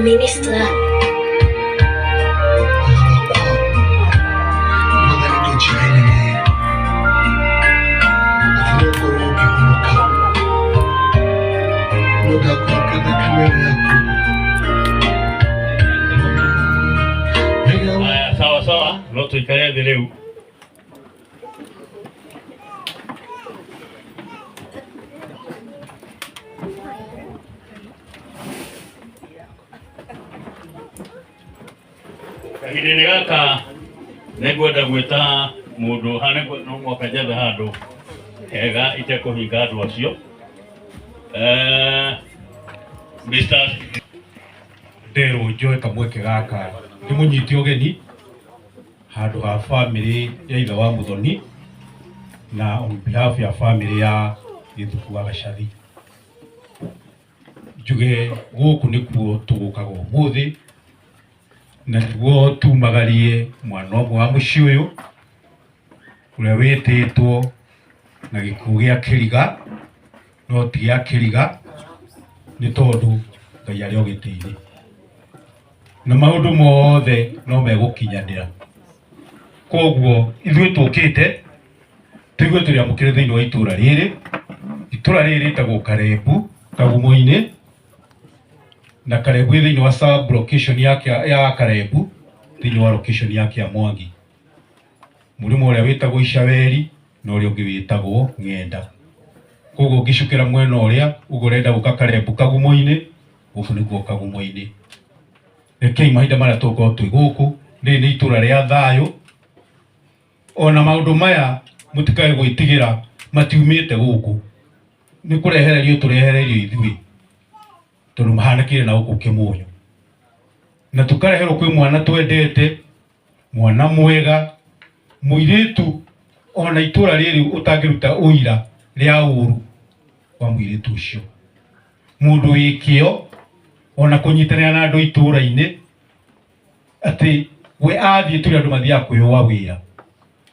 Minister. Mwathani ndĩ njĩra-inĩ nene atĩ no ngorwo ngĩhonoka no ndakũhaka thakame ĩyo yaku. Haya, sawa sawa, no tuikare thĩ rĩu. Kahinda-inĩ gaka nĩngwenda gwĩta mũndũ haha no mũhaka njethe handũ hega itekũhinga andũ acio. Mr. Nderwo njoe kamweke gaka ndĩmũnyite ũgeni handũ ha bamĩrĩ ya ithe wa Muthoni na on behalf ya bamĩrĩ ya Gĩthuku wa Gacathi. Njuge gũkũ nĩkuo tũgũkaga ũmũthĩ na nĩguo tumagarie mwana ũmwe wa mũciĩ ũyũ ũrĩa wĩtĩtwo na gĩkuũ gĩa kĩriga, no ti gĩa kĩriga nĩ tondũ Ngai arĩ o gĩtĩ-inĩ na maũndũ mothe no megũkinyanĩra. Koguo ithuĩ tũkĩte tũigue tũrĩ amũkĩre thĩinĩ wa itũra rĩrĩ. Itũra rĩrĩ rĩtagwo Karembu Kagumo-inĩ, na Karembu ĩ thĩinĩ wa sub location ya Karembu thĩinĩ wa location ya Kĩamwangi, mũrĩmo ũrĩa wĩtagwo Icaweri na ũrĩa ũngĩ wĩtagwo Ng'enda. Koguo ũngĩcukĩra mwena ũrĩa ũguo ũrenda gũka Karembu Kagumo-inĩ, gũkũ nĩkuo Kagumo-inĩ. Rekei mahinda marĩa tũgũkorwo twĩ gũkũ, rĩrĩ nĩ itũra rĩa thayũ, ona maũndũ maya mũtikae gwĩtigĩra matiumĩte gũkũ, nĩ kũrehererio tũrehererio ithuĩ tondũ mahanĩkĩire na gũkũ Kĩmũnyũ, na tũkareherwo kwĩ mwana twendete, mwana mwega, mũirĩtu ona itũra rĩrĩ ũtangĩruta ũira rĩa ũru wa mũirĩtu ũcio, mũndũ wĩ kĩo ona kũnyitanĩra na andũ itũra-inĩ, atĩ we athiĩ tũrĩ andũ mathiaga kwĩyũa wĩra,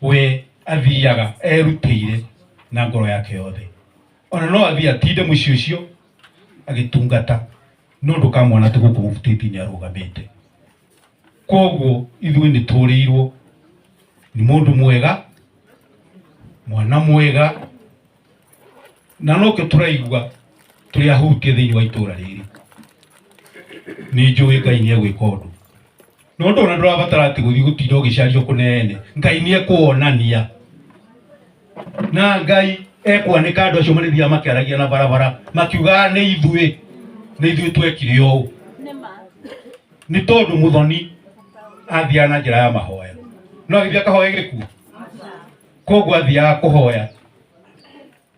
we athiaga erutĩire na ngoro yake yothe, ona no athiĩ atinde mũciĩ ũcio agĩtungata, no ndũkamwona atĩ gũkũ mũbutĩti-inĩ arũgamĩte. Koguo ithuĩ nĩ tũrĩirwo nĩ mũndũ mwega, mwana mwega, na nokĩo tũraigua tũrĩ ahutie thĩinĩ wa itũra rĩrĩ. Nĩ njũĩ Ngai nĩ egwĩka ũndũ, no ũndũ ona ndũrabatara atĩ gũthiĩ gũtinda ũgĩcario kũnene. Ngai nĩ ekuonania, na Ngai ekwanĩka andũ acio marĩthiaga makĩaragia na barabara makiugaga nĩ ithuĩ, nĩ ithuĩ twekire ũũ, nĩ tondũ Muthoni athiaga na njĩra ya mahoya, no agĩthiĩ akahoya gĩkuũ. Koguo athiaga kũhoya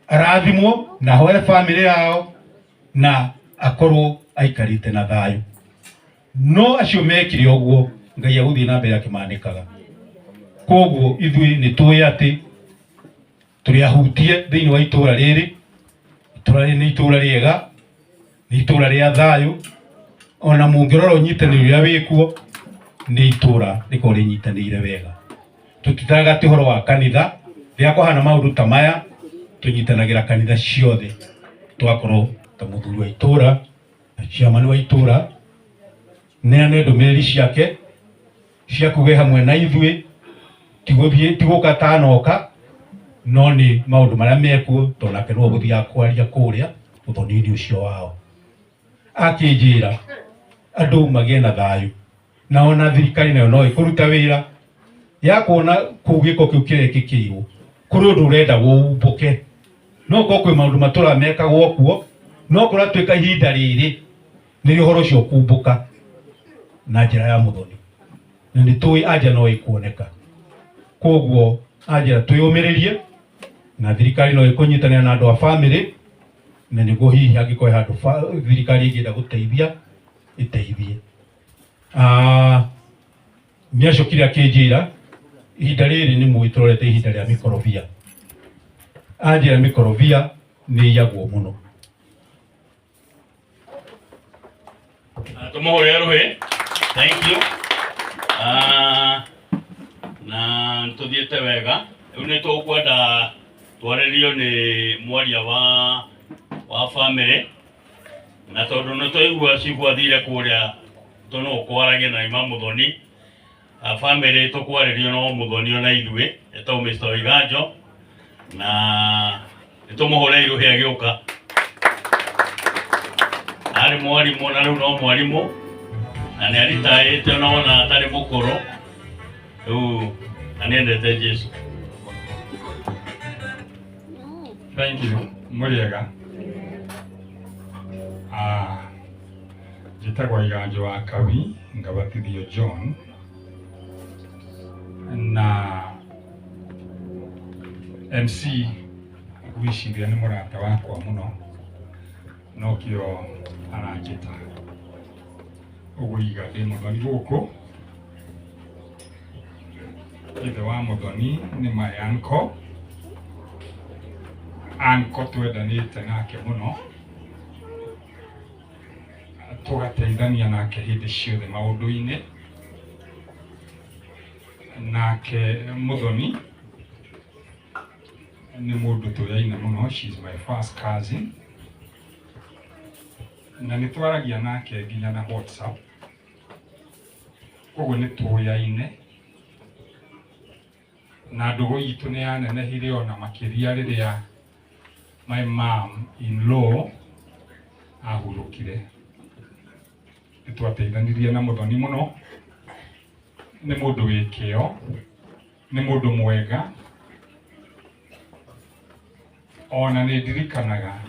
arathimwo na ahoere bamĩrĩ yao na akorwo aikarĩte na thayũ. No acio mekire ũguo, Ngai agũthiĩ na mbere akĩmanĩkaga. Koguo ithuĩ nĩ tũĩ atĩ tũrĩ ahutie thĩinĩ wa itũra rĩrĩ. Itũra rĩrĩ nĩ itũra rĩega, nĩ itũra rĩa thayũ, ona mũngĩrora ũnyitanĩri ũrĩa wĩkuo nĩ itũra rĩkorwo rĩnyitanĩire wega. Tũtitaraga atĩ ũhoro wa kanitha, rĩrĩa kwahana maũndũ ta maya tũnyitanagĩra kanitha ciothe, tũgakorwo ta mũthuri wa itũra na chairman wa itũra neane ndũmĩrĩri ciake cia kuga hamwe na ithuĩ, tigũthiĩ tigũka tanoka, no nĩ maũndũ marĩa mekuo, tondũ nake nĩwe ũgũthiaga kwaria kũrĩa ũthoni-inĩ ũcio wao. Akĩnjĩra andũ magĩe na thayũ, na ona thirikari nayo no ĩkũruta wĩra ya kuona kũu gĩko kĩu kĩrekĩkĩirwo kũrĩ ũndũ ũrenda wũmbũke, no korwo kwĩ maũndũ matũraga mekagwo kuo, no kũratuĩka ihinda rĩrĩ nĩrĩo ũhoro ũcio ũkumbũka na njĩra ya Muthoni, na nĩ tũĩ anja no ĩkuoneka. Koguo anjĩra twĩyũmĩrĩrie, na thirikari no ĩkũnyitanĩra na andũ a bamĩrĩ, na nĩguo hihi hangĩkorwo he handũ thirikari ĩngĩenda gũteithia ĩteithie. Nĩ acokire akĩnjĩra ihinda rĩrĩ nĩ mũĩ tũrorete ihinda rĩa mĩkorobia. Anjĩra mĩkorobia nĩ iyagwo mũno. Tũmũhũrĩre rũhĩ. Thank you. Na tũthiĩte wega. Rĩu nĩ tũkwenda twarĩrio nĩ mwaria wa family, na tondũ nĩ twaigua cibũ athire kũrĩa No ũkwaragia na ima mũthoni bamĩrĩ tũkwarĩrio no mũthoni ona ithuĩ etagwo Mr. Waiganjo na nĩtũmũhũre irũhĩ agĩũka. Arĩ mwarimũ na rĩu no mwarimũ na nĩ aritaĩte ona wona atarĩ mũkũrũ rĩu na nĩendete Jesu. Thank you. Mũrĩega. Ah, njĩtagwo Iganjo wa Kawi, ngabatithio John na MC gwĩciria nĩ mũrata wakwa mũno nokĩo aranjĩta ũguo iga ndĩ mũthoni gũkũ. Ithe wa mũthoni nĩ my uncle, uncle twendanĩte nake mũno, tũgateithania nake hĩndĩ ciothe maũndũ-inĩ. Nake mũthoni nĩ mũndũ tũyaine mũno, she is my first cousin, na nĩ twaragia nake nginya na WhatsApp, koguo nĩ tũyaine na ndũgũ itũ nĩ yanenehire ona makĩria rĩrĩa my mom in law ahurũkire. Nĩ twateithanirie na mũthoni mũno, nĩ mũndũ wĩ kĩo, nĩ mũndũ mwega, ona nĩ ndirikanaga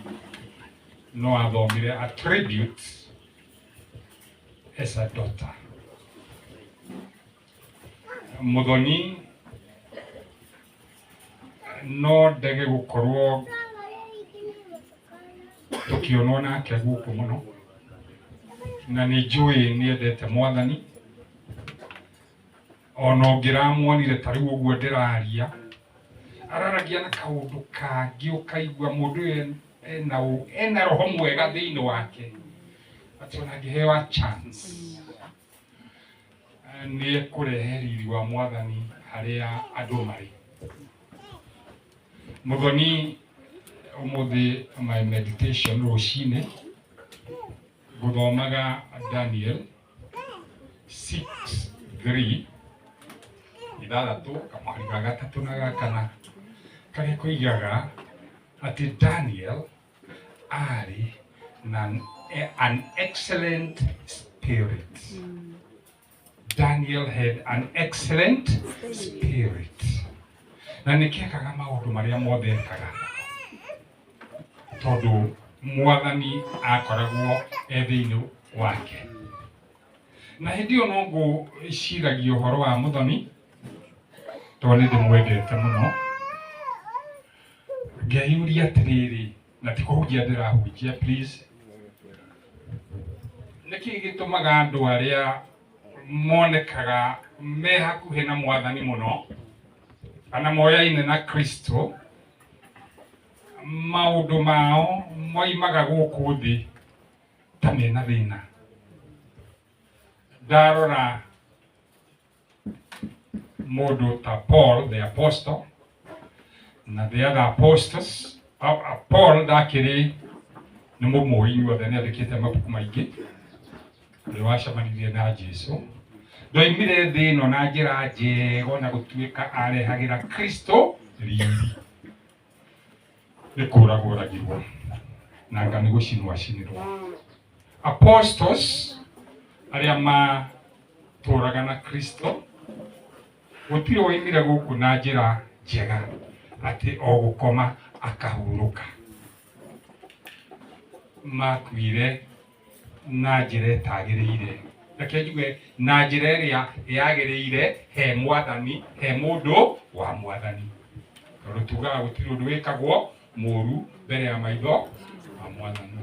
no athomire attributes as a daughter. Mũthoni no ndege gũkorwo tũkĩonwo nake gũkũ mũno, na nĩ njũĩ nĩ endete mwathani, ona ũngĩramuonire ta rĩu ũguo ndĩraria araragia na kaũndũ kangĩ ũkaigua mũndũ ũyũ ena roho mwega thĩinĩ wake, atĩ ona angĩheo chance nĩ ekũrehe riri wa mwathani harĩa andũ marĩ. Mũthoni ũmũthĩ my meditation rũcinĩ gũthomaga Daniel 6:3 ithathatũ kamũhari ga gatatũ na ga kana karĩa koigaga atĩ Daniel arĩ na an excellent spirit. Daniel had an excellent spirit. Na nĩkĩekaga maũndũ marĩa mothe ekaga tondũ mwathani akoragwo e thĩinĩ wake. Na hĩndĩ ĩyo no ngũciragia ũhoro wa mũthoni tondũ nĩ ndĩmwendete mũno, ngeyũria atĩrĩrĩ, na ti kũhunjia ndĩrahunjia please, nĩkĩ gĩtũmaga andũ arĩa monekaga me hakuhĩ na mwathani mũno kana moyaine na Kristo maũndũ mao moimaga gũkũ thĩ ta mena thĩna? Ndarora mũndũ ta Paul the apostle na the other apostles, Paul ndakĩrĩ nĩ mũmũĩ inyuothe, nĩ andĩkĩte mabuku maingĩ, ũrĩa wacemanirie na Jesu ndoimire thĩ ĩno na njĩra njega ona gũtuĩka arehagĩra Kristo riri, nĩ kũragwo oragirwo na anga nĩ gũcinwo acinirwo. Apostles arĩa matũraga na Kristo gũtirĩ woimire gũkũ na njĩra njega atĩ o gũkoma akahurũka, makuire na njĩra ĩtagĩrĩire, reke njuge na njĩra ĩrĩa yagĩrĩire he mwathani, he mũndũ wa mwathani, tondũ tugaga gũtirĩ ũndũ wĩkagwo mũru mbere ya maitho ma mwathani.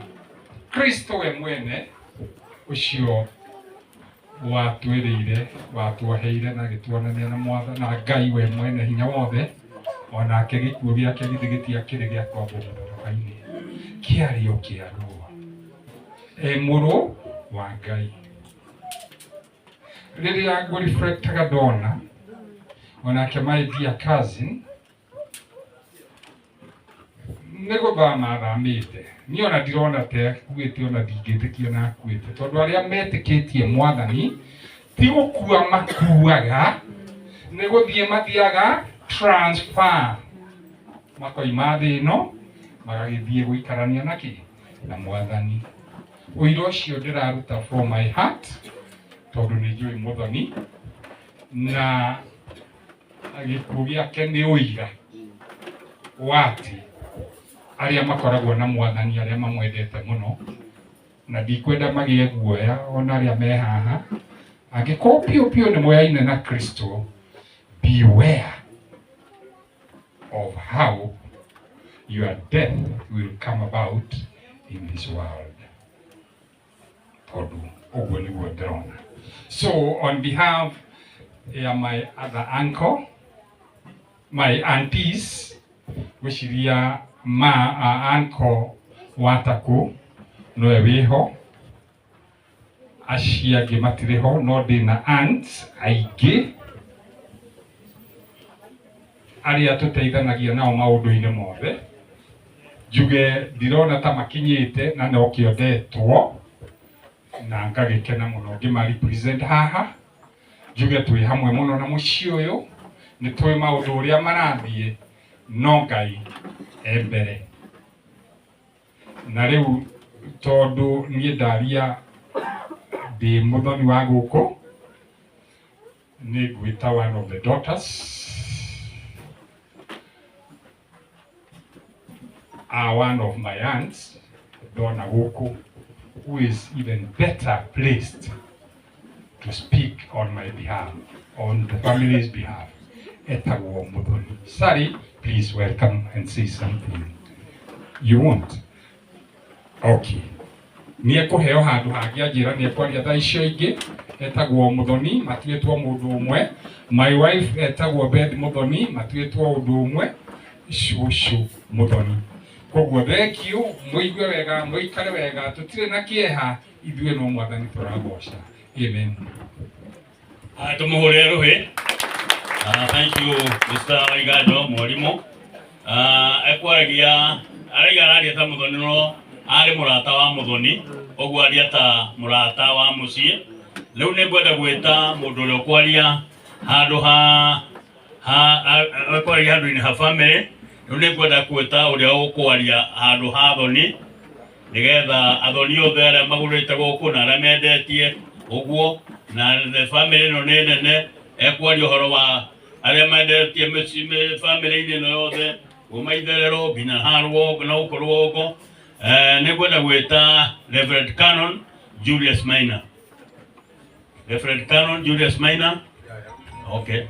Kristo we mwene ũcio watwĩrĩire, watuoheire na agĩtuonania na mwathani na Ngai we mwene hinya wothe, onake gĩkuũ gĩake githĩ gĩtiakĩrĩ gĩa kwambwo mũtharaba-inĩ, kĩarĩ o kĩa ruo, e mũrũ wa Ngai. Rĩrĩa ngũreflectaga ndona onake my dear cousin Nĩ gũthama athamĩte. Niĩ ona ndirona ta akuĩte, ona ndingĩtĩkia na akuĩte, tondũ arĩa metĩkĩtie Mwathani ti gũkua makuaga, nĩ gũthiĩ mathiaga transfer, makoima thĩ ĩno magagĩthiĩ gũikarania na kĩ na Mwathani. Ũira ũcio ndĩraruta from my heart, tondũ nĩ njũĩ Mũthoni na gĩkuũ gĩake nĩ ũira wa atĩ arĩa makoragwo na Mwathani, arĩa mamwendete mũno, na ndikwenda magĩe guoya ona arĩa me haha. Angĩkorwo piũ piũ nĩ moyaine na Kristo, beware of how your death will come about in this world, tondũ ũguo nĩguo ndĩrona. So on behalf ya my other uncle, my aunties, gwĩciria ma uncle Watakũ nowe wĩho, acio angĩ matirĩ ho, no ndĩna aunts aingĩ arĩa tũteithanagia nao maũndũ-inĩ mothe. Njuge ndirona ta makinyĩte na nokĩo ndetwo na ngagĩkena mũno ngĩma represent haha. Njuge twĩ hamwe mũno na mũciĩ ũyũ, nĩ tũĩ maũndũ ũrĩa marathiĩ, no Ngai e mbere. Na rĩu tondũ niĩ ndaria ndĩ mũthoni wa gũkũ, nĩ ngwĩta one of the daughters, one of my aunts ndona gũkũ, who is even better placed to speak on my behalf, on the family's behalf, etagwo Muthoni. Sari, please welcome and say something. You want? Okay. Nĩ ekũheo handũ hangĩ anjĩra nĩ ekwaria thaa icio ingĩ. Etagwo Muthoni, matuĩtwo mũndũ ũmwe. My wife etagwo Beth Muthoni, matuĩtwo ũndũ ũmwe. Cũcũ Muthoni. Koguo thank you, mũigue wega, mũikare wega, tũtirĩ na kĩeha, ithuĩ no Mwathani tũragoca. Amen. Tumuhũrĩre rũhĩ. Thank you, Mr. Waiganjo mwarimu. Ekwaragia araiga araria ta Muthoni, no arĩ mũrata wa Muthoni, ũguo aria ta mũrata wa mũciĩ. Rĩu nĩ ngwenda gwĩta mũndũ ũrĩa ũkwaria handũ ha ekwaria handũ-inĩ ha family. Rĩu nĩ ngwenda gwĩta ũrĩa ũkwaria handũ ha Thoni, nĩgetha athoni othe arĩa magũrĩte gũkũ na arĩa mendetie ũguo, na the family ĩno nĩ nene, ekwaria ũhoro wa arĩa mendetie mĩciĩ family-inĩ ĩno yothe kuma itherero nginya ha rũgongo na gũkũ rũgongo. Nĩ ngwenda gwĩta Reverend Canon Julius Maina. Reverend Canon Julius Maina. Okay.